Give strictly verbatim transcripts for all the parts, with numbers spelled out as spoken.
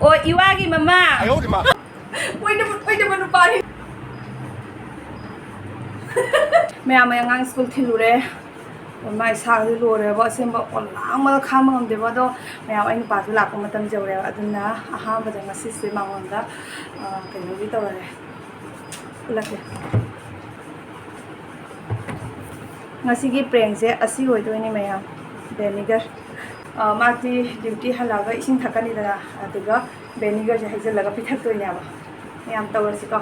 ꯑꯣ, ꯏꯋꯥꯒꯤ ꯃꯃꯥ꯫ ꯑꯣꯏꯗꯕ, ꯑꯣꯏꯗꯕ ꯅꯨꯄꯥꯅꯤ꯫ ꯃꯌꯥꯝ, ꯑꯩ ꯑꯉꯥꯡ ꯁ꯭ꯀꯨꯜ ꯊꯤꯜꯂꯨꯔꯦ꯫ ꯃꯥ ꯏꯁꯥꯁꯨ ꯂꯣꯏꯔꯦꯕ, ꯑꯁꯦꯡꯕ ꯑꯣꯟꯂꯥꯡꯕꯗ ꯈꯥꯡꯕ ꯉꯝꯗꯦꯕ꯫ ꯑꯗꯣ ꯃꯌꯥꯝ, ꯑꯩ ꯅꯨꯄꯥꯁꯨ ꯂꯥꯛꯄ ꯃꯇꯝ ꯌꯧꯔꯦꯕ, ꯑꯗꯨꯅ ꯑꯍꯥꯟꯕꯗ ꯉꯁꯤꯁꯦ ꯃꯉꯣꯟꯗ, ꯑ, ꯀꯩꯅꯣꯒꯤ ꯇꯧꯔꯒꯦ, ꯎꯠꯂꯛꯀꯦ꯫ ꯉꯁꯤꯒꯤ ꯄ꯭ꯔꯦꯡꯁꯦ ꯑꯁꯤ ꯑꯣꯏꯗꯣꯏꯅꯦ ꯃꯌꯥꯝ, ꯚꯦꯅꯤꯒꯔ꯫ ꯑ, ꯃꯥꯗꯤ ꯗ꯭ꯌꯨꯇꯤ ꯍꯜꯂꯛꯑꯒ ꯏꯁꯤꯡ ꯊꯛꯀꯅꯤꯗꯅ, ꯑꯗꯨꯒ ꯚꯦꯅꯤꯒꯔꯁꯦ ꯍꯩꯖꯤꯜꯂꯒ ꯄꯤꯊꯛꯇꯣꯏꯅꯦꯕ꯫ ꯃꯌꯥꯝ ꯇꯧꯔꯁꯤꯀꯣ꯫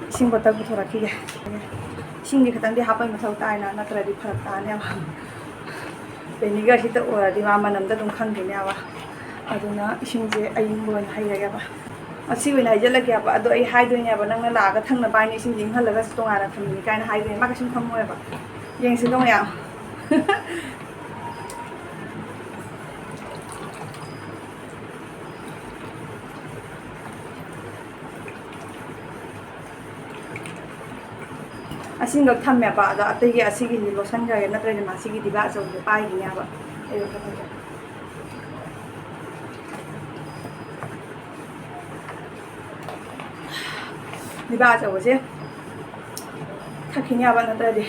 ꯏꯁꯤꯡ ꯕꯣꯇꯜ ꯄꯨꯊꯣꯔꯛꯈꯤꯒꯦ꯫ ꯏꯁꯤꯡꯗꯤ ꯈꯤꯇꯪꯗꯤ ꯍꯥꯞꯄꯩ ꯃꯊꯧ ꯇꯥꯏꯅ, ꯅꯠꯇ꯭ꯔꯗꯤ ꯐꯔꯛ ꯇꯥꯅꯦꯕ꯫ ꯚꯦꯅꯤꯒꯔꯁꯤꯗ ꯑꯣꯏꯔꯗꯤ ꯃꯥ ꯃꯅꯝꯗ ꯑꯗꯨꯝ ꯈꯪꯈꯤꯅꯦꯕ꯫ ꯑꯗꯨꯅ ꯏꯁꯤꯡꯁꯦ ꯑꯏꯪꯕ ꯑꯣꯏꯅ ꯍꯩꯔꯒꯦꯕ꯫ ꯑꯁꯤ ꯑꯣꯏꯅ ꯍꯩꯖꯤꯜꯂꯒꯦꯕ꯫ ꯑꯗꯣ ꯑꯩ ꯍꯥꯏꯗꯣꯏꯅꯦꯕ, ꯅꯪꯅ ꯂꯥꯛꯑꯒ ꯊꯛꯅꯕ ꯍꯥꯏꯅ ꯏꯁꯤꯡꯁꯦ ꯏꯪꯍꯜꯂꯒ ꯇꯣꯉꯥꯟꯅ ꯊꯝꯃꯤꯅꯤ ꯀꯥꯏꯅ ꯍꯥꯏꯗꯣꯏꯅꯦ꯫ ꯃꯥ ꯀꯩꯁꯨꯝ ꯈꯪꯉꯣꯏꯕ꯫ ꯌꯦꯡꯁꯤꯀꯣ ꯃꯌꯥꯝ꯫ ꯑꯁꯤꯈꯛ ꯊꯝꯃꯦꯕ꯫ ꯑꯗꯣ ꯑꯇꯩꯒꯤ ꯑꯁꯤꯒꯤꯗꯤ ꯂꯣꯠꯁꯟꯈ꯭ꯔꯒꯦ, ꯅꯠꯇ꯭ꯔꯗꯤ ꯃꯥ ꯁꯤꯒꯤ ꯗꯤꯕꯥ ꯑꯆꯧꯕꯗꯣ ꯄꯥꯏꯈꯤꯅꯦꯕ꯫ ꯑꯩ ꯂꯧꯊꯣꯛꯈ꯭ꯔꯒꯦ꯫ ꯗꯤꯕꯥ ꯑꯆꯧꯕꯁꯦ ꯊꯛꯈꯤꯅꯦꯕ, ꯅꯠꯇ꯭ꯔꯗꯤ꯫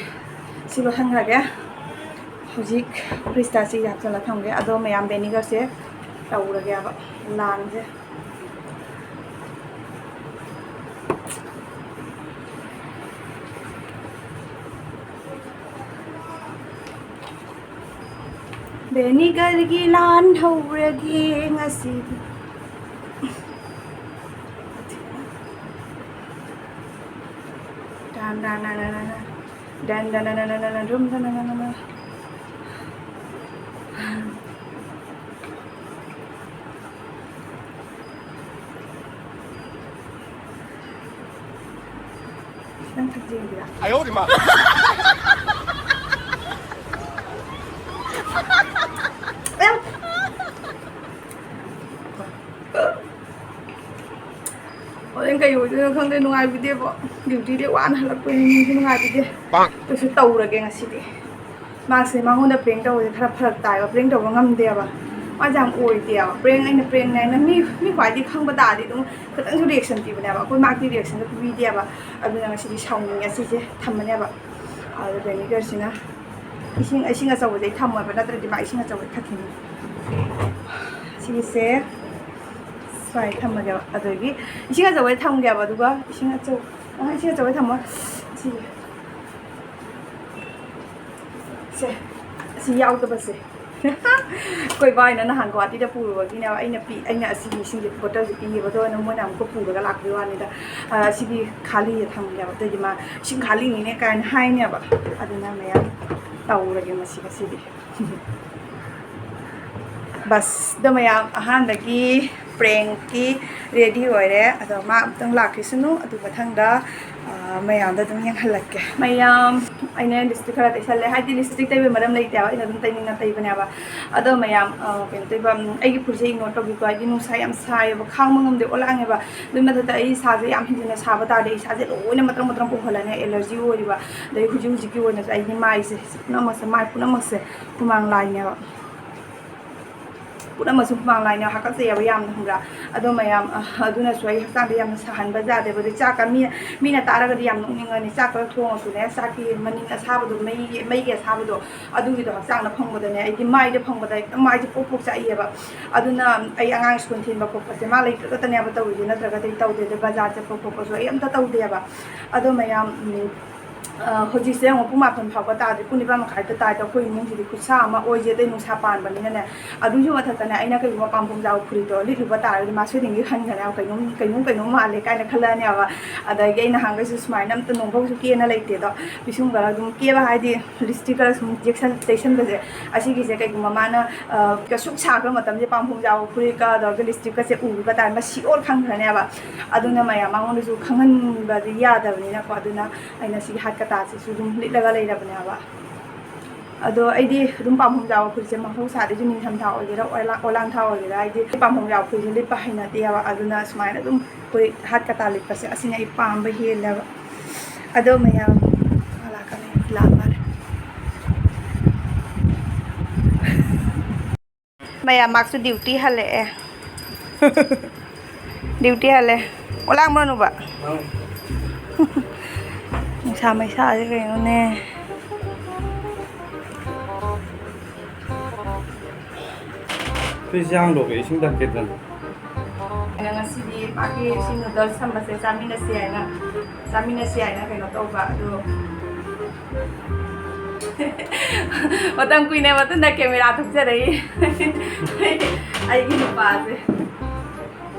ꯁꯤ ꯂꯣꯠꯁꯟꯈ꯭ꯔꯒꯦ꯫ ꯍꯧꯖꯤꯛ ꯐ꯭ꯔꯤꯖꯇ ꯑꯁꯤ ꯍꯥꯞꯆꯤꯜꯂ ꯊꯝꯒꯦ꯫ ꯑꯗꯣ ꯃꯌꯥꯝ, ꯚꯦꯅꯤꯒꯔꯁꯦ ꯇꯧꯔꯒꯦꯕ, ꯂꯥꯡꯁꯦ꯫ ꯚꯦꯅꯤꯒꯔꯒꯤ ꯂꯥꯟ ꯍꯧꯔꯒꯦ ꯉꯁꯤꯗꯤ꯫ ꯗꯥꯟ ꯗꯥꯟ ꯗꯥꯟ ꯗꯥꯟ ꯗꯥꯟ ꯗꯥꯟ꯫ ꯗꯥꯟ ꯗꯥꯟ ꯗꯥꯟ ꯗꯥꯟ ꯗꯥꯟ ꯗꯥꯟ ꯗꯥꯟ ꯗꯥꯟ꯫ ꯈꯤꯇꯪ ꯊꯛꯆꯤꯟꯁꯤꯔꯥ? ꯍꯣꯔꯦꯟ ꯀꯩ ꯑꯣꯏꯗꯣꯏꯅꯣ ꯈꯪꯗꯦ, ꯅꯨꯡꯉꯥꯏꯕꯤꯗꯦꯕꯣ꯫ ꯗ꯭ꯌꯨꯇꯤꯗꯤ ꯋꯥꯅ ꯍꯜꯂꯛꯄꯅꯤ, ꯅꯨꯡꯁꯨ ꯅꯨꯡꯉꯥꯏꯕꯤꯗꯦ꯫ ꯄꯥꯛ꯫ ꯀꯩꯁꯨ ꯇꯧꯔꯒꯦ ꯉꯁꯤꯗꯤ꯫ ꯃꯥꯁꯦ ꯃꯉꯣꯟꯗ ꯄ꯭ꯔꯦꯡ ꯇꯧꯕꯁꯦ ꯈꯔ ꯐꯔꯛ ꯇꯥꯏꯕ, ꯄ꯭ꯔꯦꯡ ꯇꯧꯕ ꯉꯝꯗꯦꯕ꯫ ꯃꯥꯁꯦ ꯌꯥꯝ ꯑꯣꯏꯗꯦꯕ, ꯄ꯭ꯔꯦꯡ ꯑꯩꯅ ꯄ꯭ꯔꯦꯡꯅꯦ ꯍꯥꯏꯅ ꯃꯤ ꯃꯤ ꯈ꯭ꯋꯥꯏꯗꯒꯤ ꯈꯪꯕ ꯇꯥꯔꯗꯤ ꯑꯗꯨꯝ ꯈꯤꯇꯪꯁꯨ ꯔꯤꯌꯦꯛꯁꯟ ꯄꯤꯕꯅꯦꯕ, ꯑꯩꯈꯣꯏ ꯃꯥꯒꯤ ꯔꯤꯌꯦꯛꯁꯟꯗꯣ ꯄꯤꯕꯤꯗꯦꯕ꯫ ꯑꯗꯨꯅ ꯉꯁꯤꯗꯤ ꯁꯥꯎꯅꯤꯡꯉꯦ, ꯁꯤꯁꯦ ꯊꯝꯃꯅꯦꯕ꯫ ꯑꯗꯨ ꯚꯦꯅꯤꯒꯔꯁꯤꯅ ꯏꯁꯤꯡ ꯏꯁꯤꯡ ꯑꯆꯧꯕꯁꯦ ꯑꯩ ꯊꯝꯃꯣꯏꯕ, ꯅꯠꯇ꯭ꯔꯗꯤ ꯃꯥ ꯏꯁꯤꯡ ꯑꯆꯧꯕ ꯊꯛꯈꯤꯅꯤ꯫ ꯁꯤꯁꯦ ꯁꯨꯃꯥꯏꯅ ꯊꯝꯃꯒꯦꯕ꯫ ꯑꯗꯒꯤ ꯏꯁꯤꯡ ꯑꯆꯧꯕꯗ ꯊꯝꯒꯦꯕ, ꯑꯗꯨꯒ ꯏꯁꯤꯡ ꯑꯆꯧ ꯑ, ꯏꯁꯤꯡ ꯑꯆꯧꯕꯗ ꯊꯝꯃꯣ꯫ ꯁꯤ ꯁꯦ, ꯁꯤ ꯌꯥꯎꯗꯕꯁꯦ꯫ ꯑꯩꯈꯣꯏ ꯕꯥꯏꯅ ꯅꯍꯥꯟ ꯒꯨꯍꯥꯇꯤꯗ ꯄꯨꯔꯨꯕꯒꯤꯅꯦꯕ, ꯑꯩꯅ ꯄꯤ ꯑꯩꯅ ꯑꯁꯤꯒꯤ ꯏꯁꯤꯡꯁꯦ ꯕꯣꯇꯜꯁꯦ ꯄꯤꯌꯦꯕ, ꯑꯗꯣ ꯑꯩꯅ ꯃꯣꯏꯅ ꯑꯃꯨꯛꯀ ꯄꯨꯔꯒ ꯂꯥꯛꯄꯒꯤ ꯋꯥꯅꯤꯗ꯫ ꯑ, ꯁꯤꯒꯤ ꯈꯥꯂꯤꯁꯦ ꯊꯝꯒꯦꯕ꯫ ꯑꯗꯨꯗꯤ ꯃꯥ ꯏꯁꯤꯡ ꯈꯥꯂꯤꯅꯤꯅꯦ ꯀꯥꯏꯅ ꯍꯥꯏꯅꯦꯕ꯫ ꯑꯗꯨꯅ ꯃꯌꯥꯝ ꯇꯧꯔꯒꯦ ꯃꯁꯤ ꯉꯁꯤꯗꯤ꯫ ꯕꯁ, ꯑꯗꯣ ꯃꯌꯥꯝ ꯑꯍꯥꯟꯕꯒꯤ ꯄ꯭ꯔꯦꯡꯀꯤ ꯔꯦꯗꯤ ꯑꯣꯏꯔꯦ꯫ ꯑꯗꯣ ꯃꯥ ꯑꯃꯨꯛꯇꯪ ꯂꯥꯛꯈꯤꯁꯅꯨ, ꯑꯗꯨ ꯃꯊꯪꯗ, ꯑ, ꯃꯌꯥꯝꯗ ꯑꯗꯨꯝ ꯌꯦꯡꯍꯜꯂꯛꯀꯦ꯫ ꯃꯌꯥꯝ, ꯑꯩꯅ ꯂꯤꯞꯁꯇꯤꯛ ꯈꯔ ꯇꯩꯁꯜꯂꯦ, ꯍꯥꯏꯗꯤ ꯂꯤꯞꯁꯇꯤꯛ ꯇꯩꯕꯩ ꯃꯔꯝ ꯂꯩꯇꯦꯕ, ꯑꯩꯅ ꯑꯗꯨꯝ ꯇꯩꯅꯤꯡꯉ ꯇꯩꯕꯅꯦꯕ꯫ ꯑꯗꯣ ꯃꯌꯥꯝ, ꯑ, ꯀꯩꯅꯣ ꯇꯧꯕ, ꯎꯝ, ꯑꯩꯒꯤ ꯐꯨꯔꯤꯠꯁꯦ ꯏꯒꯅꯣꯔ ꯇꯧꯕꯤꯀꯣ, ꯍꯥꯏꯗꯤ ꯅꯨꯡꯁꯥ ꯌꯥꯝ ꯁꯥꯏꯌꯦꯕ, ꯈꯥꯡꯕ ꯉꯝꯗꯦ, ꯑꯣꯂꯥꯡꯉꯦꯕ꯫ ꯑꯗꯨꯏ ꯃꯊꯛꯇ ꯑꯩ ꯏꯁꯥꯁꯦ ꯌꯥꯝ ꯍꯦꯟꯖꯤꯟꯅ ꯁꯥꯕ ꯇꯥꯔꯗꯤ ꯑꯩ ꯏꯁꯥꯁꯦ ꯂꯣꯏꯅ ꯃꯇ꯭ꯔꯪ ꯃꯇ꯭ꯔꯪ ꯄꯣꯝꯍꯜꯂꯅꯤ, ꯑꯦꯂꯔꯖꯤ ꯑꯣꯏꯔꯤꯕ꯫ ꯑꯗꯩ ꯍꯧꯖꯤꯛ ꯍꯧꯖꯤꯛꯀꯤ ꯑꯣꯏꯅꯁꯨ ꯑꯩꯒꯤ ꯃꯥꯏꯁꯦ ꯄꯨꯝꯅꯃꯛꯁꯦ, ꯃꯥꯏ ꯄꯨꯝꯅꯃꯛꯁꯦ ꯍꯨꯃꯥꯡ ꯂꯥꯏꯅꯦꯕ꯫ ꯄꯨꯝꯅꯃꯛꯁꯨ ꯍꯨꯃꯥꯡ ꯂꯥꯏꯅꯦꯕ, ꯍꯥꯀꯠꯆꯩꯌꯦꯕ ꯌꯥꯝꯅ, ꯈꯪꯕ꯭ꯔꯥ? ꯑꯗꯣ ꯃꯌꯥꯝ, ꯑ, ꯑꯗꯨꯅꯁꯨ ꯑꯩ ꯍꯛꯆꯥꯡꯗ ꯌꯥꯝꯅ ꯁꯥꯍꯟꯕ ꯌꯥꯗꯦꯕ꯫ ꯑꯗꯩ ꯆꯥꯛꯀ ꯃꯤ, ꯃꯤꯅ ꯇꯥꯔꯒꯗꯤ ꯌꯥꯝ ꯅꯣꯛꯅꯤꯡꯉꯅꯤ꯫ ꯆꯥꯛꯀ ꯊꯣꯡꯉꯁꯨꯅꯦ, ꯆꯥꯛꯀꯤ ꯃꯅꯤꯟ ꯑꯁꯥꯕꯗꯣ, ꯃꯩꯒꯤ, ꯃꯩꯒꯤ ꯑꯁꯥꯕꯗꯣ, ꯑꯗꯨꯒꯤꯗꯣ ꯍꯛꯆꯥꯡꯗ ꯐꯪꯕꯗꯅꯦ, ꯑꯩꯗꯤ ꯃꯥꯏꯗ ꯐꯪꯕꯗ ꯍꯦꯛꯇ ꯃꯥꯏꯁꯦ ꯄꯣꯛ ꯄꯣꯛ ꯆꯥꯛꯏꯌꯦꯕ꯫ ꯑꯗꯨꯅ ꯑꯩ ꯑꯉꯥꯡ ꯁ꯭ꯀꯨꯜ ꯊꯤꯟꯕ ꯈꯣꯠꯄꯁꯦ ꯃꯥ ꯂꯩꯇ꯭ꯔꯒꯇꯅꯦꯕ ꯇꯧꯔꯤꯁꯦ, ꯅꯠꯇ꯭ꯔꯒꯗꯤ ꯑꯩ ꯇꯧꯗꯦ꯫ ꯑꯗꯩ ꯕꯖꯥꯔ ꯆꯠꯄ ꯈꯣꯠꯄꯁꯨ ꯑꯩ ꯑꯝꯇ ꯇꯧꯗꯦꯕ꯫ ꯑꯗꯣ ꯃꯌꯥꯝ, ꯎꯝ, ꯑ, ꯍꯧꯖꯤꯛꯁꯦ ꯑꯃꯨꯛ ꯄꯨꯡ ꯃꯥꯄꯟ ꯐꯥꯎꯕ ꯇꯥꯗ꯭ꯔꯤ, ꯄꯨꯡ ꯅꯤꯄꯥꯟ ꯃꯈꯥꯏꯗ ꯇꯥꯏꯗꯣ꯫ ꯑꯩꯈꯣꯏ ꯏꯃꯨꯡꯁꯤꯗꯤ ꯈꯨꯠꯁꯥ ꯑꯃ ꯑꯣꯏꯁꯦ, ꯑꯗꯩ ꯅꯨꯡꯁꯥ ꯄꯥꯟꯕꯅꯤꯅꯅꯦ꯫ ꯑꯗꯨꯒꯤ ꯃꯊꯛꯇꯅꯦ, ꯑꯩꯅ ꯀꯩꯒꯨꯝꯕ ꯄꯥꯝꯕꯣꯝ ꯖꯥꯎ ꯐꯨꯔꯤꯠꯇꯣ ꯂꯤꯠꯂꯨꯕ ꯇꯥꯔꯒꯗꯤ ꯃꯥ ꯁꯣꯏꯗꯅꯒꯤ ꯈꯟꯒꯅꯦꯕ, "ꯀꯩꯅꯣꯝ, ꯀꯩꯅꯣꯝ, ꯀꯩꯅꯣꯝ ꯃꯥꯜꯂꯦ" ꯀꯥꯏꯅ ꯈꯜꯂꯛꯑꯅꯦꯕ꯫ ꯑꯗꯒꯤ ꯑꯩ ꯅꯍꯥꯟꯈꯩꯁꯨ ꯁꯨꯃꯥꯏꯅ ꯑꯝꯇ ꯅꯣꯡꯐꯥꯎꯁꯨ ꯀꯦꯅ ꯂꯩꯇꯦꯗꯣ, ꯄꯤꯁꯨꯝꯒ ꯑꯗꯨꯝ ꯀꯦꯕ ꯍꯥꯏꯗꯤ ꯂꯤꯞꯁꯇꯤꯛꯀ ꯁꯨꯝ ꯌꯦꯛꯁꯟ-, ꯇꯩꯁꯟꯕꯁꯦ, ꯑꯁꯤꯒꯤꯁꯦ ꯀꯩꯒꯨꯝꯕ ꯃꯥꯅ, ꯑ, ꯁꯨꯛ ꯁꯥꯈ꯭ꯔ ꯃꯇꯝꯁꯦ ꯄꯥꯝꯕꯣꯝ ꯖꯥꯎ ꯐꯨꯔꯤꯠꯀ ꯇꯧꯔꯒ ꯂꯤꯞꯁꯇꯤꯛꯀꯁꯦ ꯎꯕ ꯇꯥꯔꯗꯤ ꯃꯁꯤ ꯑꯣꯜ ꯈꯪꯈ꯭ꯔꯅꯦꯕ꯫ ꯑꯗꯨꯅ ꯃꯌꯥꯝ ꯃꯉꯣꯟꯗꯁꯨ ꯈꯪꯍꯟꯕꯗꯤ ꯌꯥꯗꯕꯅꯤꯅꯀꯣ, ꯑꯗꯨꯅ ꯑꯩꯅ ꯁꯤꯒꯤ ꯍꯥꯠ ꯀꯇꯥꯁꯤꯁꯨ ꯑꯗꯨꯝ ꯂꯤꯠꯂꯒ ꯂꯩꯔꯕꯅꯦꯕ꯫ ꯑꯗꯣ ꯑꯩꯗꯤ ꯑꯗꯨꯝ ꯄꯥꯝꯕꯣꯝ ꯖꯥꯎ ꯐꯨꯔꯤꯠꯁꯦ ꯃꯍꯧꯁꯥꯗꯒꯤꯁꯨ ꯅꯤꯡꯊꯝ ꯊꯥ ꯑꯣꯏꯒꯦꯔꯥ, ꯑꯣꯂꯥꯡ, ꯑꯣꯂꯥꯡ ꯊꯥ ꯑꯣꯏꯒꯦꯔꯥ, ꯑꯩꯗꯤ ꯄꯥꯝꯕꯣꯝ ꯖꯥꯎ ꯐꯨꯔꯤꯠꯁꯦ ꯂꯤꯠꯄ ꯍꯩꯅꯗꯦꯕ꯫ ꯑꯗꯨꯅ ꯁꯨꯃꯥꯏꯅ ꯑꯗꯨꯝ ꯐꯨꯔꯤꯠ ꯍꯥꯠ ꯀꯇꯥ ꯂꯤꯠꯄꯁꯦ ꯑꯁꯤꯅ ꯑꯩ ꯄꯥꯝꯕ ꯍꯦꯜꯂꯦꯕ꯫ ꯑꯗꯣ ꯃꯌꯥꯝ, ꯂꯥꯛꯀꯅꯤ, ꯂꯥꯛ ꯃꯥꯜꯂꯦ꯫ ꯑꯦ, ꯃꯥꯛꯁꯨ ꯗ꯭ꯌꯨꯇꯤ ꯍꯜꯂꯛꯑꯦ꯫ ꯗ꯭ꯌꯨꯇꯤ ꯍꯜꯂꯦ꯫ ꯑꯣ, ꯂꯥꯡꯕ꯭ꯔꯣ, ꯅꯨꯕ? ꯅꯨꯡꯁꯥ ꯃꯩꯁꯥꯁꯦ ꯀꯩꯅꯣꯅꯦ꯫ ꯐ꯭ꯔꯤꯖꯁꯦ ꯍꯥꯡꯗꯣꯛꯀꯦ, ꯏꯁꯤꯡ ꯊꯛꯀꯦꯗꯅ꯫ ꯑꯩꯅ ꯉꯁꯤꯗꯤ ꯃꯥꯒꯤ ꯁꯤ ꯅꯨꯗꯜꯁ ꯊꯝꯕꯁꯦ ꯆꯥꯃꯤꯟꯅꯁꯤ ꯍꯥꯏꯅ, ꯆꯥꯃꯤꯟꯅꯁꯤ ꯍꯥꯏꯅ ꯀꯩꯅꯣ ꯇꯧꯕ, ꯑꯗꯣ ꯃꯇꯝ ꯀꯨꯏꯅ ꯃꯇꯨꯡꯗ ꯀꯦꯃꯦꯔꯥ ꯊꯣꯛꯆꯔꯛꯏ꯫ ꯑꯩꯒꯤ ꯅꯨꯄꯥꯁꯦ꯫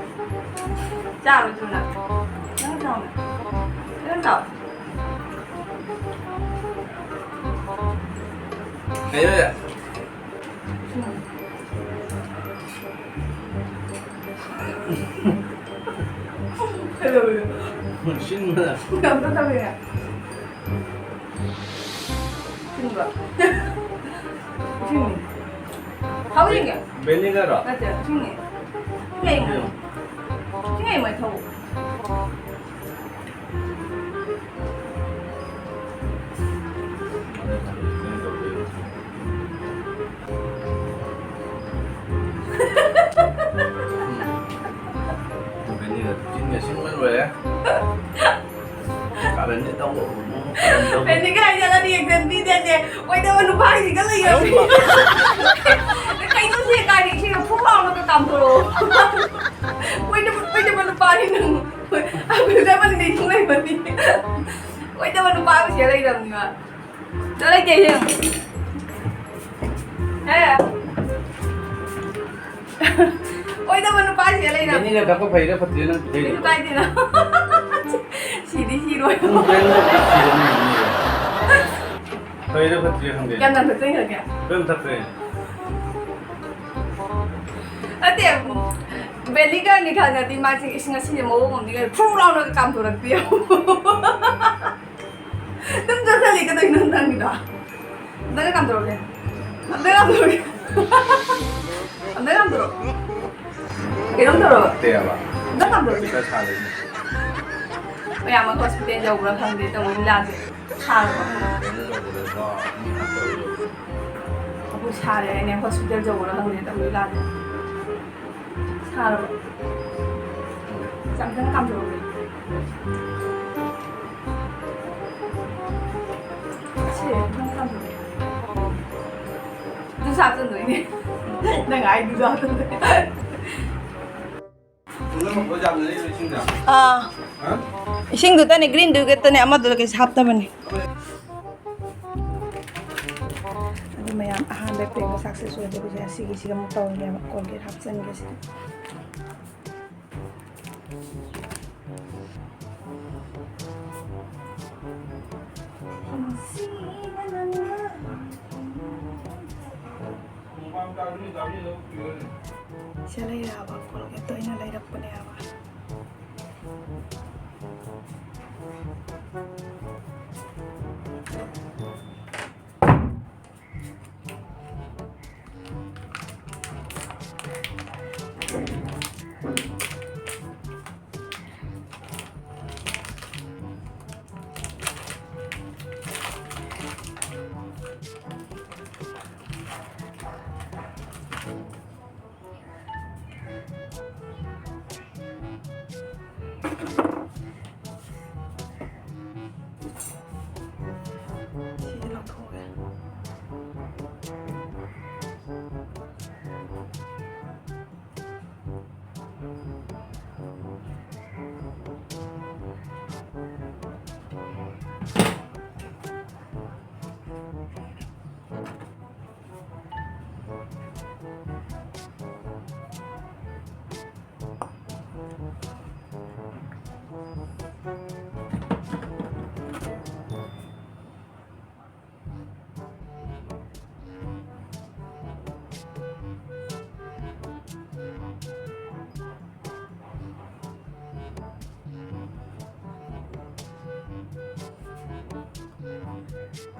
ꯆꯥꯔꯣꯏꯗ꯭ꯔꯣ ꯅꯪ? ꯅꯪ ꯆꯥꯎꯅꯦ꯫ ꯅꯪ ꯆꯥꯎ꯫ ꯀꯩꯅꯣ? ꯎꯝ꯫ ꯀꯩꯗꯧꯔꯤꯅꯣ? ꯁꯤꯟꯕꯗ꯫ ꯑꯝꯇ ꯇꯧꯔꯤꯅꯦ꯫ ꯁꯤꯟꯕ꯭ꯔꯣ? ꯁꯤꯟꯕ꯭ꯔꯣ? ꯍꯧꯖꯤꯛꯀꯤ? ꯚꯦꯅꯤꯒꯔꯔꯣ? ꯅꯠꯇꯦ, ꯁꯤꯟꯅꯤ꯫ ꯁꯤꯟꯅꯤ꯫ ꯁꯤꯟꯅꯤ, ꯃꯩ ꯊꯧ꯫ ꯚꯦꯅꯤꯒꯔ ꯆꯤꯟꯒ ꯁꯤꯟꯕ ꯂꯣꯏꯔꯦ꯫ ꯀꯥꯔꯟꯗꯤ ꯇꯧꯕ, ꯀꯥꯔꯟ ꯇꯧꯕ꯫ ꯚꯦꯅꯤꯒꯔ ꯍꯥꯏꯖꯜꯂꯗꯤ reaction ꯄꯤꯗꯦꯅꯦ꯫ ꯑꯣꯏꯗꯕ ꯅꯨꯄꯥꯒꯤꯁꯤꯒ ꯂꯩꯔꯝꯃꯤ꯫ ꯀꯩꯅꯣ ꯁꯤ ꯀꯥꯏꯗꯒꯤ ꯏꯁꯤꯡꯗꯣ ꯐꯨꯛ ꯂꯥꯎꯅꯒ ꯀꯥꯝꯊꯣꯔꯛꯑꯣ꯫ ꯑꯣꯏꯗꯕ, ꯑꯣꯏꯗꯕ ꯅꯨꯄꯥꯅꯤ ꯅꯪ꯫ ꯑꯩꯈꯣꯏ ꯆꯞ ꯃꯥꯟꯅꯩ ꯁꯨꯡꯂꯩ ꯃꯥꯟꯅꯗꯦ꯫ ꯑꯣꯏꯗꯕ ꯅꯨꯄꯥ ꯑꯃ ꯁꯤꯗ ꯂꯩꯔꯝꯅꯤꯕ꯫ ꯆꯠꯂꯣ ꯀꯩꯅꯣ꯫ ꯑꯦ꯫ ꯑꯣꯏꯗꯕ ꯅꯨꯄꯥꯁꯤꯗ ꯂꯩꯔꯝꯅꯤ꯫ ꯚꯦꯅꯤꯒꯔ ꯊꯛꯄ ꯐꯩꯔꯥ ꯐꯠꯇ꯭ꯔꯤꯔꯥ ꯅꯪ ꯄꯤꯊꯛꯏꯗꯣ? ꯀꯩꯁꯨ ꯀꯥꯏꯗꯦꯅ꯫ ꯁꯤꯗꯤ ꯁꯤꯔꯣꯏ꯫ ꯅꯪ ꯀꯩꯝꯇ ꯁꯤꯔꯅꯤ, ꯚꯦꯅꯤꯒꯔ꯫ ꯐꯩꯔꯥ ꯐꯠꯇ꯭ꯔꯤꯔꯥ ꯈꯪꯗꯦ꯫ ꯀꯌꯥꯝ ꯌꯥꯝ ꯊꯛꯆꯟꯈ꯭ꯔꯒꯦ? ꯀꯩꯝ ꯊꯛꯇ꯭ꯔꯦ꯫ ꯅꯠꯇꯦ, ꯚꯦꯅꯤꯒꯔꯅꯤ ꯈꯪꯉꯗꯤ ꯃꯥꯁꯦ ꯏꯁꯤꯡ ꯑꯁꯤꯁꯦ ꯃꯑꯣꯡ ꯑꯃꯗꯤ ꯂꯩ, ꯐꯨ ꯂꯥꯎꯅꯒ ꯀꯥꯝꯊꯣꯔꯛꯇꯦ꯫ ꯑꯗꯨꯝ ꯆꯠꯁꯜꯂꯤ, ꯀꯩꯗꯧꯔꯤꯅꯣ ꯅꯪꯒꯤꯗꯣ? ꯑꯝꯇꯒ ꯀꯥꯝꯊꯣꯔꯛꯀꯦ꯫ ꯑꯝꯇꯒ ꯀꯥꯝꯊꯣꯔꯛꯀꯦ꯫ ꯑꯝꯇꯒ ꯀꯥꯝꯊꯣꯔꯛꯑꯣ꯫ ꯀꯩꯅꯣꯝ ꯇꯧꯔꯕ? ꯇꯦꯕ꯫ ꯑꯝꯇ ꯀꯥꯝꯊꯣꯔꯛꯀꯦ꯫ ꯈꯔ ꯁꯥꯔꯦꯅꯦ꯫ ꯃꯌꯥꯝ ꯑꯃ ꯍꯣꯁꯄꯤꯇꯥꯜ ꯌꯧꯕ꯭ꯔꯥ ꯈꯪꯗꯦ ꯇꯧꯔꯤ ꯂꯤꯂꯥꯁꯦ꯫ ꯁꯥꯔꯕ? ꯀꯩꯅꯣ ꯇꯧꯕꯗꯀꯣ, ꯃꯤ ꯍꯥꯠꯇꯧꯔꯦ꯫ ꯁꯥꯔꯦ ꯍꯥꯏꯅꯦ, ꯍꯣꯁꯄꯤꯇꯥꯜ ꯌꯧꯕ꯭ꯔꯥ ꯈꯪꯗꯦ, ꯇꯧꯔꯤ ꯂꯥꯜꯂꯦ꯫ ꯁꯥꯔꯕ? ꯆꯝꯊꯣꯡ ꯀꯥꯝꯊꯣꯛꯑꯒꯦ꯫ ꯁꯤ ꯆꯝꯊꯣꯡ ꯀꯥꯝꯊꯣꯛꯑꯒꯦ꯫ ꯑꯗꯨꯁꯨ ꯍꯥꯞꯆꯤꯟꯗꯣꯏꯅꯦ꯫ ꯅꯪ ꯍꯥꯏꯗꯨꯁꯨ ꯍꯥꯞꯆꯤꯟꯗꯣꯏꯅꯦ꯫ ꯑꯥ꯫ ꯏꯁꯤꯡꯗꯨꯇꯅꯦ, ꯒ꯭ꯔꯤꯟꯗꯨꯒꯇꯅꯦ, ꯑꯃꯗꯨꯗ ꯀꯩꯁꯨ ꯍꯥꯞꯇꯕꯅꯦ꯫ ꯑꯗꯨ ꯃꯌꯥꯝ ꯑꯍꯥꯟꯕ ꯄ꯭ꯔꯦꯡ ꯃꯆꯥꯛꯁꯦ ꯁꯣꯏꯗꯕꯁꯦ ꯑꯁꯤꯒꯤꯁꯤꯒ ꯑꯃꯨꯛ ꯇꯧꯔꯒꯦꯕ꯫ ꯀꯣꯜꯒꯦꯠ ꯍꯥꯞꯆꯤꯟꯒꯦ ꯁꯤꯗ꯫ ꯁꯤ ꯂꯩꯔꯛꯑꯕ, ꯀꯣꯜꯒꯦꯠꯇꯣ ꯑꯩꯅ ꯂꯩꯔꯛꯄꯅꯦꯕ꯫ ꯁꯤꯁꯦ ꯂꯧꯊꯣꯛꯑꯒꯦ꯫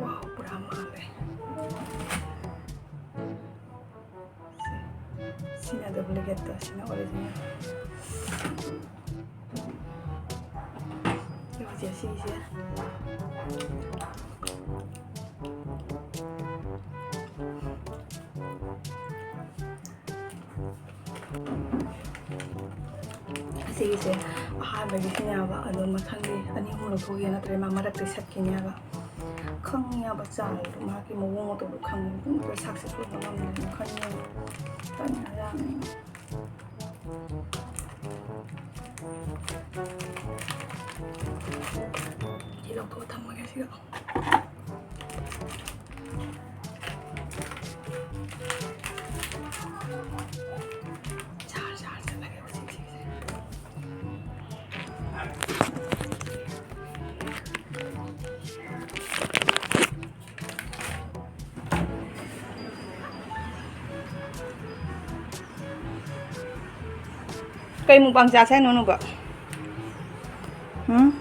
ꯋꯥꯎ, ꯄꯨꯔꯥ ꯃꯥꯜꯂꯦ꯫ ꯁꯤꯅ ꯗꯨꯄ꯭ꯂꯤꯀꯦꯠꯇꯣ, ꯁꯤꯅ ꯑꯣꯔꯤꯖꯤꯅꯦꯜ꯫ ꯍꯧꯖꯤꯛ ꯁꯤꯁꯦ ꯁꯤꯒꯤꯁꯦ ꯑꯍꯥꯟꯕꯒꯤꯁꯤꯅꯦꯕ, ꯑꯗꯣ ꯃꯊꯪꯒꯤ ꯑꯅꯤ ꯑꯍꯨꯝ ꯂꯧꯊꯣꯛꯑꯒꯦ, ꯅꯠꯇ꯭ꯔꯗꯤ ꯃꯥ ꯃꯔꯛꯇ ꯁꯠꯈꯤꯅꯦꯕ꯫ ꯈꯪꯉꯦꯕ ꯆꯥꯡꯗꯣ, ꯃꯥꯒꯤ ꯃꯑꯣꯡ ꯃꯇꯧꯗꯣ ꯈꯪꯉꯦ꯫ ꯑꯗꯨꯝ ꯁꯛꯁꯦꯁ ꯑꯣꯏꯕ ꯉꯝꯗꯦꯅ ꯈꯪꯉꯦꯕ꯫ ꯇꯟꯈ꯭ꯔꯖꯥꯠꯅꯤ꯫ ꯁꯤ ꯂꯧꯊꯣꯛꯑ ꯊꯝꯃꯒꯦ ꯁꯤꯒ꯫ ꯖꯥꯔ ꯖꯥꯔ ꯆꯠꯂꯒꯦ ꯎꯆꯤꯁꯤꯡꯁꯦ꯫ ꯀꯩ ꯃꯨꯛꯕꯥꯡ ꯆꯥꯁꯦ ꯍꯥꯏꯅꯣ, ꯅꯨꯕ? ꯎꯝ?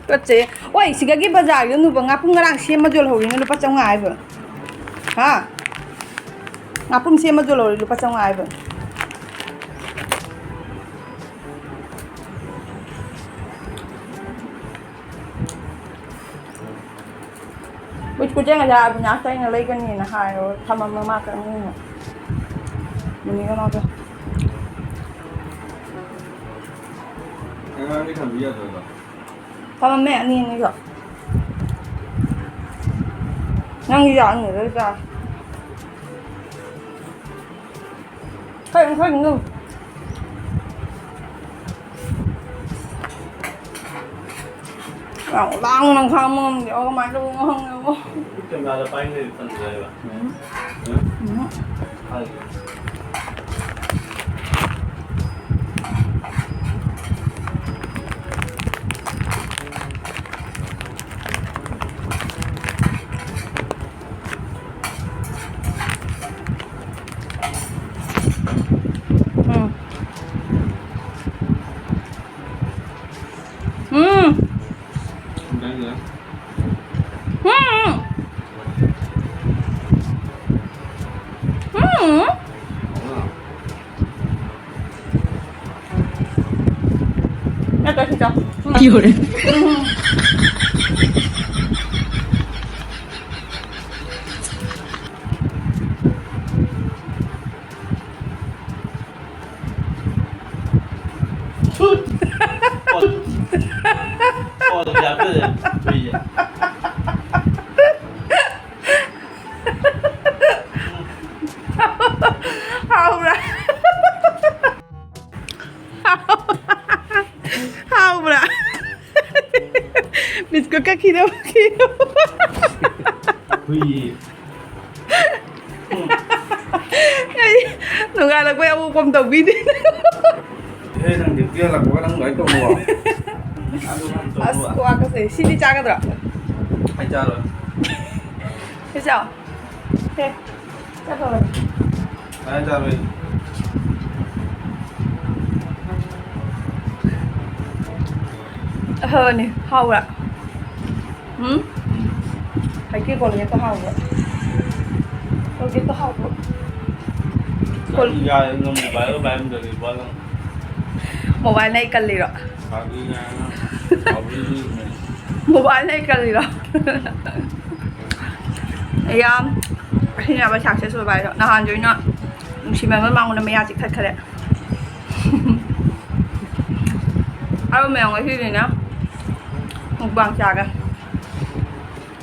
ꯇꯨꯀꯠꯆꯩꯌꯦ꯫ ꯑꯣꯏ, ꯁꯤꯗꯒꯤ ꯕꯖꯥꯔꯒꯤ ꯅꯨꯕ ꯉꯥꯄꯨꯝ ꯉꯔꯥꯡ ꯁꯦꯝꯃ ꯌꯣꯜꯍꯧꯔꯤꯅ ꯂꯨꯄꯥ ꯆꯥꯝꯃꯉꯥ ꯍꯥꯏꯕ꯫ ꯍꯥ? ꯉꯥꯄꯨꯝ ꯁꯦꯝꯃ ꯌꯣꯜꯍꯧꯔꯤ ꯂꯨꯄꯥ ꯆꯥꯝꯃꯉꯥ ꯍꯥꯏꯕ꯫ ꯀꯨꯆ ꯀꯨꯆꯦ ꯉꯁꯥꯏ ꯑꯕꯤꯅꯥꯁꯇ ꯑꯩꯅ ꯂꯩꯒꯅꯤꯅ ꯍꯥꯏꯔꯣ, ꯊꯝꯃꯝꯃ ꯃꯥ ꯀꯛꯅꯤꯡꯅ꯫ ꯃꯤꯅꯤꯒ ꯃꯥꯒ꯫ ꯑꯉꯥꯡꯗꯤ ꯊꯝꯕꯤ ꯌꯥꯗ꯭ꯔꯣ? ꯊꯝꯃꯝꯃꯦ ꯑꯅꯤ ꯑꯅꯤꯒ꯫ ꯅꯪꯒꯤ ꯌꯥꯅꯤꯗ ꯆꯥ꯫ ꯈꯔ, ꯈꯔ ꯏꯪꯉꯨ꯫ ꯌꯥꯝ ꯂꯥꯡꯅ ꯈꯥꯡꯕ ꯉꯝꯗꯦ꯫ ꯑꯣ, ꯀꯃꯥꯏꯅ ꯇꯧꯕꯅꯣ ꯈꯪꯗꯦꯕꯣ꯫ ꯀꯦꯃꯦꯔꯥꯗ ꯄꯥꯏꯅꯤꯡꯉꯗꯤ ꯇꯟꯗ꯭ꯔꯥ ꯍꯥꯏꯕ? ꯎꯝ꯫ ꯎꯝ? ꯎꯝ꯫ ꯍꯥꯏꯒꯦ꯫ ꯎꯝ꯫ ꯎꯝ꯫ ꯎꯝ꯫ ꯎꯝ꯫ ꯅꯠꯇ꯭ꯔ ꯁꯤ ꯆꯥꯎ꯫ ꯎꯝ꯫ ꯌꯣꯔꯦ꯫ ꯎꯝ꯫ ꯊꯨꯠ! ꯀꯣꯜ, ꯀꯣꯜ ꯌꯥꯗꯦ꯫ ꯍꯨꯏꯁꯦ꯫ ꯍꯥꯎꯕ꯭ꯔꯥ? ꯍꯥꯎꯕ꯭ꯔꯥ? ꯕꯤꯁꯀꯨꯠ ꯀꯛꯈꯤꯗꯕ ꯀꯤꯅꯣ꯫ ꯍꯨꯏ꯫ ꯑꯩ ꯅꯣꯡꯉꯥꯜꯂꯛꯄꯩ ꯑꯃꯨꯛ ꯐꯣꯟ ꯇꯧꯕꯤꯗꯦ꯫ ꯑꯦ, ꯅꯪ ꯗ꯭ꯌꯨꯇꯤ ꯍꯜꯂꯛꯄꯒ ꯅꯪ ꯑꯗꯨꯃꯥꯏꯅ ꯇꯧꯅꯨꯀꯣ꯫ ꯑꯗꯨ ꯅꯪ ꯇꯧꯅꯨ꯫ ꯑꯁ, ꯈꯨꯍꯥꯛꯀꯁꯦ꯫ ꯁꯤꯗꯤ ꯆꯥꯒꯗ꯭ꯔꯣ? ꯑꯩ ꯆꯥꯔꯣꯏ꯫ ꯁꯤ ꯆꯥꯎ꯫ ꯁꯦ, ꯆꯠꯈ꯭ꯔꯕꯅꯤ꯫ ꯀꯃꯥꯏꯅ ꯆꯥꯔꯣꯏ? ꯑꯐꯕꯅꯤ, ꯍꯥꯎꯕ꯭ꯔꯥ? ꯎꯝ? ꯍꯩꯀꯦ ꯀꯣꯜꯒꯦꯠꯇꯣ ꯍꯥꯎꯕ꯭ꯔꯥ? ꯀꯣꯜꯒꯦꯠꯇꯣ ꯍꯥꯎꯕ꯭ꯔꯣ? ꯀꯣꯜ- ꯌꯥꯔꯦ, ꯅꯪ ꯃꯣꯕꯥꯏꯜꯒ ꯄꯥꯏꯔꯝꯗ꯭ꯔꯗꯤ ꯕꯣꯜ ꯅꯪ꯫ ꯃꯣꯕꯥꯏꯜꯅ ꯑꯩ ꯀꯜꯂꯤꯔꯣ? ꯄꯥꯕ꯭ꯂꯤꯅ, ꯄꯥꯕ꯭ꯂꯤꯅ꯫ ꯃꯣꯕꯥꯏꯜꯅ ꯑꯩ ꯀꯜꯂꯤꯔꯣ? ꯌꯥꯝ ꯁꯤꯅꯦꯕ ꯁꯛꯁꯦꯁ ꯑꯣꯏꯕ ꯍꯥꯏꯗꯣ꯫ ꯅꯍꯥꯟꯁꯨ ꯑꯩꯅ ꯅꯨꯡꯁꯤꯃꯟꯕ ꯃꯉꯣꯟꯗ ꯃꯌꯥ ꯆꯤꯛꯊꯠꯈꯔꯦ꯫ ꯑꯔꯨꯝꯕ ꯌꯥꯝ ꯉꯁꯤꯅꯤꯅ ꯃꯨꯛꯕꯥꯡ ꯆꯥꯒꯦ꯫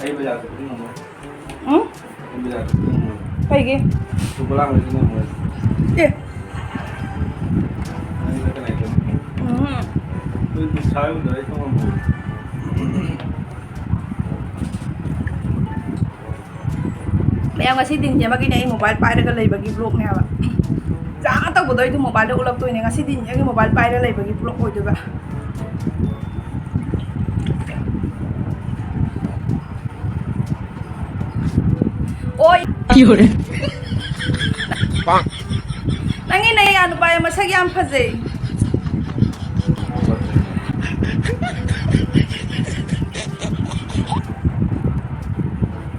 ꯑꯩ ꯕꯖꯥꯔ ꯆꯠꯄꯗꯤ ꯉꯝꯃꯣꯏ꯫ ꯎꯝ? ꯑꯩ ꯕꯖꯥꯔ ꯆꯠꯄꯗꯤ ꯉꯝꯃꯣꯏ꯫ ꯀꯩꯒꯤ? ꯂꯨꯄꯥ ꯂꯥꯛ ꯃꯔꯤ ꯉꯝꯃꯣꯏ꯫ ꯑꯦ꯫ ꯅꯪ ꯆꯠꯀꯅꯤ ꯍꯥꯏꯗꯣ꯫ ꯎꯝ꯫ ꯑꯗꯨ ꯄꯩꯁꯥ ꯌꯣꯟꯗ꯭ꯔꯗꯤ ꯑꯩ ꯊꯣꯡ ꯉꯝꯃꯣꯏ꯫ ꯃꯌꯥꯝ, ꯉꯁꯤ ꯗꯤꯟꯁꯦ ꯑꯃꯒꯤꯅꯦ ꯑꯩ ꯃꯣꯕꯥꯏꯜ ꯄꯥꯏꯔꯒ ꯂꯩꯕꯒꯤ ꯕ꯭ꯂꯣꯛꯅꯦ ꯍꯥꯏꯕ꯫ ꯆꯥ ꯇꯧꯕꯗꯣ ꯑꯩꯗꯤ ꯃꯣꯕꯥꯏꯜꯗ ꯎꯠꯂꯛꯇꯣꯏꯅꯦ꯫ ꯉꯁꯤ ꯗꯤꯟꯁꯦ ꯑꯩꯒꯤ ꯃꯣꯕꯥꯏꯜ ꯄꯥꯏꯔꯒ ꯂꯩꯕꯒꯤ ꯕ꯭ꯂꯣꯛ ꯑꯣꯏꯗꯣꯏꯕ꯫ ꯑꯣꯏ꯫ ꯅꯪꯒꯤ ꯅꯌꯥ ꯅꯨꯄꯥ ꯃꯁꯛ ꯌꯥꯝ ꯐꯖꯩ꯫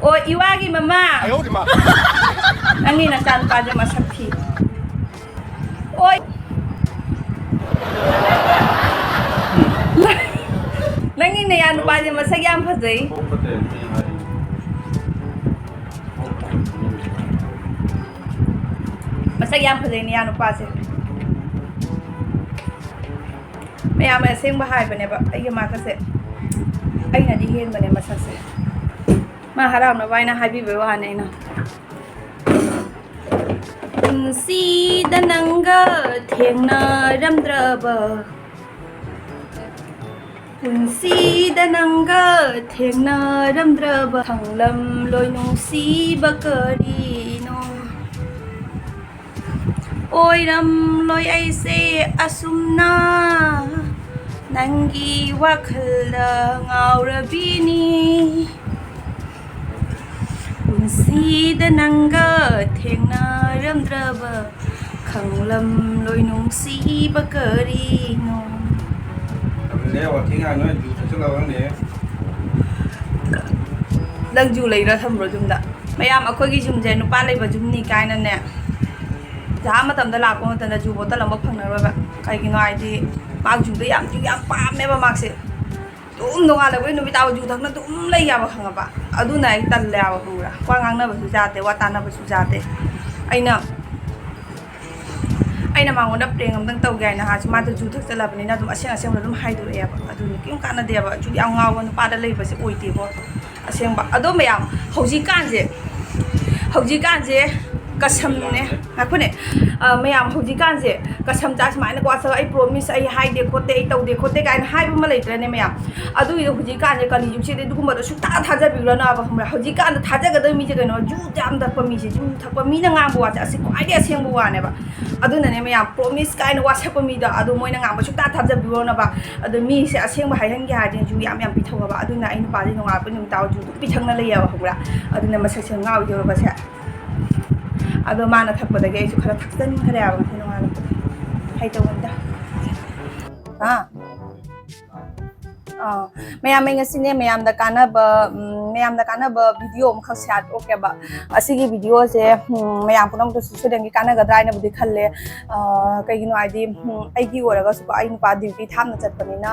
ꯑꯣ, ꯏꯋꯥꯒꯤ ꯃꯃꯥ꯫ ꯅꯪꯒꯤ ꯅꯆꯥꯅꯨꯄꯥꯁꯦ ꯃꯁꯛ ꯊꯤ꯫ ꯑꯣꯏ꯫ ꯅꯪꯒꯤ ꯅꯌꯥ ꯅꯨꯄꯥꯁꯦ ꯃꯁꯛ ꯌꯥꯝ ꯐꯖꯩ꯫ ꯃꯁꯛ ꯌꯥꯝ ꯐꯖꯩ ꯅꯌꯥ ꯅꯨꯄꯥꯁꯦ꯫ ꯃꯌꯥꯝ ꯑꯁꯦꯡꯕ ꯍꯥꯏꯕꯅꯦꯕ, ꯑꯩꯒꯤ ꯃꯥꯛꯀꯁꯦ ꯑꯩꯅꯗꯤ ꯍꯦꯟꯕꯅꯦ ꯃꯁꯛꯁꯦ꯫ ꯃꯥ ꯍꯔꯥꯎꯅꯕ ꯍꯥꯏꯅ ꯍꯥꯏꯕꯤꯕꯩ ꯋꯥꯅꯦ ꯑꯩꯅ꯫ ꯄꯨꯟꯁꯤꯗ ꯅꯪꯒ ꯊꯦꯡꯅꯔꯝꯗ꯭ꯔꯕ, ꯄꯨꯟꯁꯤꯗ ꯅꯪꯒ ꯊꯦꯡꯅꯔꯝꯗ꯭ꯔꯕ, ꯈꯪꯂꯝꯂꯣꯏ ꯅꯨꯡꯁꯤꯕ ꯀꯔꯤꯅꯣ꯫ ꯑꯣꯏꯔꯝꯂꯣꯏ ꯑꯩꯁꯦ ꯑꯁꯨꯝꯅ ꯅꯪꯒꯤ ꯋꯥꯈꯜꯗ ꯉꯥꯎꯔꯕꯤꯅꯤ꯫ ꯄꯨꯟꯁꯤꯗ ꯅꯪꯒ ꯊꯦꯡꯅꯔꯝꯗ꯭ꯔꯕ, ꯈꯪꯂꯝꯂꯣꯏ ꯅꯨꯡꯁꯤꯕ ꯀꯔꯤꯅꯣ꯫ ꯑꯗꯨꯅꯦ ꯋꯥꯊꯤ ꯉꯥꯡ ꯅꯣꯏ ꯖꯨ ꯊꯛꯆꯜꯂꯕ ꯈꯪꯗꯦ꯫ ꯅꯪ ꯖꯨ ꯂꯩꯔ ꯊꯝꯕ꯭ꯔꯣ ꯌꯨꯝꯗ? ꯃꯌꯥꯝ, ꯑꯩꯈꯣꯏꯒꯤ ꯌꯨꯝꯁꯦ ꯅꯨꯄꯥ ꯂꯩꯕ ꯌꯨꯝꯅꯤ ꯀꯥꯏꯅꯅꯦ, ꯖꯍꯥ ꯃꯇꯝꯗ ꯂꯥꯛꯄ ꯃꯇꯝꯗ ꯖꯨ ꯕꯣꯇꯜ ꯑꯃ ꯐꯪꯅꯔꯣꯏꯕ꯫ ꯀꯩꯒꯤꯅꯣ ꯍꯥꯏꯗꯤ ꯃꯥ ꯖꯨꯗꯣ ꯌꯥꯝ, ꯖꯨ ꯌꯥꯝ ꯄꯥꯝꯃꯦꯕ ꯃꯥꯁꯦ꯫ ꯑꯗꯨꯝ ꯅꯣꯡꯉꯥꯜꯂꯛꯄꯗꯩ ꯅꯨꯃꯤꯠ ꯇꯥꯕ ꯖꯨ ꯊꯛꯅ ꯑꯗꯨꯝ ꯂꯩ ꯌꯥꯕ, ꯈꯪꯉꯕ? ꯑꯗꯨꯅ ꯑꯩ ꯇꯜꯂꯦ ꯍꯥꯏꯕ, ꯈꯪꯕ꯭ꯔꯥ? ꯋꯥ ꯉꯥꯡꯅꯕꯁꯨ ꯌꯥꯗꯦ, ꯋꯥ ꯇꯥꯅꯕꯁꯨ ꯌꯥꯗꯦ꯫ ꯑꯩꯅ, ꯑꯩꯅ ꯃꯉꯣꯟꯗ ꯄ꯭ꯔꯦꯡ ꯑꯝꯇꯪ ꯇꯧꯒꯦ ꯍꯥꯏꯅ ꯍꯥꯏꯔꯁꯨ, ꯃꯥꯗꯣ ꯖꯨ ꯊꯛꯆꯜꯂꯕꯅꯤꯅ ꯑꯗꯨꯝ ꯑꯁꯦꯡ ꯑꯁꯦꯡꯕ ꯑꯗꯨꯝ ꯍꯥꯏꯗꯣꯔꯛꯑꯦꯕ꯫ ꯑꯗꯨꯅꯤ, ꯀꯩꯝ ꯀꯥꯟꯅꯗꯦꯕ꯫ ꯖꯨ ꯌꯥꯝ ꯉꯥꯎꯕ ꯅꯨꯄꯥꯗ ꯂꯩꯕꯁꯦ ꯑꯣꯏꯗꯦꯕꯣ, ꯑꯁꯦꯡꯕ꯫ ꯑꯗꯣ ꯃꯌꯥꯝ, ꯍꯧꯖꯤꯛꯀꯥꯟꯁꯦ, ꯍꯧꯖꯤꯛꯀꯥꯟꯁꯦ ꯀꯁꯝꯅꯦ, ꯉꯥꯏꯈꯣꯅꯦ, ꯑ, ꯃꯌꯥꯝ, ꯍꯧꯖꯤꯛꯀꯥꯟꯁꯦ ꯀꯁꯝ ꯆꯥ ꯁꯨꯃꯥꯏꯅ ꯀꯣ, ꯑꯁ, ꯑꯩ ꯄ꯭ꯔꯣꯃꯤꯁ ꯑꯩ ꯍꯥꯏꯗꯦ ꯈꯣꯠꯇꯦ, ꯑꯩ ꯇꯧꯗꯦ ꯈꯣꯠꯇꯦ ꯀꯥꯏꯅ ꯍꯥꯏꯕ ꯑꯃ ꯂꯩꯇ꯭ꯔꯅꯦ ꯃꯌꯥꯝ? ꯑꯗꯨꯒꯤꯗꯣ ꯍꯧꯖꯤꯛꯀꯥꯟꯁꯦ ꯀꯂꯤ ꯖꯨꯒꯁꯤꯗꯤ ꯑꯗꯨꯒꯨꯝꯕꯗꯣ ꯁꯨꯡꯊꯥ ꯊꯥꯖꯕꯤꯔꯨꯔꯅꯣ ꯍꯥꯏꯕ, ꯈꯪꯕ꯭ꯔꯥ? ꯍꯧꯖꯤꯛꯀꯥꯟꯗ ꯊꯥꯖꯒꯗꯕ ꯃꯤꯁꯦ ꯀꯩꯅꯣ? ꯖꯨ ꯌꯥꯝ ꯊꯛꯄ ꯃꯤꯁꯦ, ꯖꯨ ꯊꯛꯄ ꯃꯤꯅ ꯉꯥꯡꯕ ꯋꯥꯁꯦ ꯑꯁꯤ ꯈ꯭ꯋꯥꯏꯗꯒꯤ ꯑꯁꯦꯡꯕ ꯋꯥꯅꯦꯕ꯫ ꯑꯗꯨꯅꯅꯦ ꯃꯌꯥꯝ, ꯄ꯭ꯔꯣꯃꯤꯁ ꯀꯥꯏꯅ ꯋꯥꯁꯛꯄ ꯃꯤꯗꯣ, ꯑꯗꯨ ꯃꯣꯏꯅ ꯉꯥꯡꯕ ꯁꯨꯡꯊꯥ ꯊꯥꯖꯕꯤꯔꯨꯔꯅꯣꯕ꯫ ꯑꯗꯣ ꯃꯤꯁꯦ ꯑꯁꯦꯡꯕ ꯍꯥꯏꯍꯟꯒꯦ ꯍꯥꯏꯔꯗꯤ ꯖꯨ ꯌꯥꯝ ꯌꯥꯝ ꯄꯤꯊꯛꯑꯣꯕ꯫ ꯑꯗꯨꯅ ꯑꯩ ꯅꯨꯄꯥꯁꯦ ꯅꯣꯡꯉꯥꯜꯂꯛꯄ ꯅꯨꯃꯤꯠ ꯇꯥꯕ ꯖꯨ ꯑꯗꯨꯝ ꯄꯤꯊꯛꯅ ꯂꯩꯌꯦꯕ, ꯈꯪꯕ꯭ꯔꯥ? ꯑꯗꯨꯅ ꯃꯁꯛꯁꯦ ꯉꯥꯎꯔꯤꯗꯧꯔꯕꯁꯦ꯫ ꯑꯗꯣ ꯃꯥꯅ ꯊꯛꯄꯗꯒꯤ ꯑꯩꯁꯨ ꯈꯔ ꯊꯛꯆꯟꯈ꯭ꯔꯦꯕ ꯉꯁꯤ ꯅꯣꯡꯉꯥꯜꯂꯛꯄꯗ꯫ ꯍꯩꯇꯧꯕꯅꯤꯗ꯫ ꯑꯥ꯫ ꯑꯥ꯫ ꯃꯌꯥꯝ, ꯑꯩ ꯉꯁꯤꯅꯦ ꯃꯌꯥꯝꯗ ꯀꯥꯟꯅꯕ, ꯎꯝ, ꯃꯌꯥꯝꯗ ꯀꯥꯟꯅꯕ ꯚꯤꯗꯤꯑꯣ ꯑꯃꯈꯛ ꯁꯤꯌꯥꯔ ꯇꯧꯔꯛꯀꯦꯕ꯫ ꯑꯁꯤꯒꯤ ꯚꯤꯗꯤꯑꯣꯁꯦ ꯃꯌꯥꯝ ꯄꯨꯝꯅꯃꯛꯇꯁꯨ ꯁꯣꯏꯗꯅꯒꯤ ꯀꯥꯟꯅꯒꯗ꯭ꯔꯥ ꯍꯥꯏꯅꯕꯨꯗꯤ ꯈꯜꯂꯦ꯫ ꯀꯩꯒꯤꯅꯣ ꯍꯥꯏꯗꯤ, ꯑꯩꯒꯤ ꯑꯣꯏꯔꯒꯁꯨꯀꯣ, ꯑꯩ ꯅꯨꯄꯥ ꯗ꯭ꯌꯨꯇꯤ ꯊꯥꯞꯅ ꯆꯠꯄꯅꯤꯅ,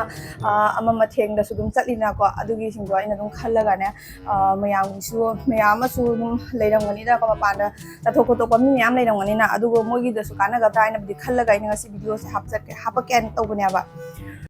ꯑꯃ ꯃꯊꯦꯡꯗꯁꯨ ꯑꯗꯨꯝ ꯆꯠꯂꯤꯅꯀꯣ, ꯑꯗꯨꯒꯤꯁꯤꯡꯗꯣ ꯑꯩꯅ ꯑꯗꯨꯝ ꯈꯜꯂꯒꯅꯦ, ꯃꯌꯥꯝꯒꯤꯁꯨ, ꯃꯌꯥꯝ ꯑꯃꯁꯨ ꯑꯗꯨꯝ ꯂꯩꯔꯝꯒꯅꯤꯗꯅꯀꯣ, ꯃꯄꯥꯟꯗ ꯆꯠꯊꯣꯛ ꯈꯣꯠꯇꯣꯛꯄ ꯃꯤ ꯃꯌꯥꯝ ꯂꯩꯔꯝꯒꯅꯤꯅ, ꯑꯗꯨꯒ ꯃꯣꯏꯒꯤꯗꯁꯨ ꯀꯥꯟꯅꯒꯗ꯭ꯔꯥ ꯍꯥꯏꯅꯕꯨꯗꯤ ꯈꯜꯂꯒ ꯑꯩꯅ ꯉꯁꯤ ꯚꯤꯗꯤꯑꯣꯁꯦ ꯍꯥꯞꯆꯠꯀꯦ, ꯍꯥꯄꯛꯀꯦ ꯍꯥꯏꯅ ꯇꯧꯕꯅꯦꯕ꯫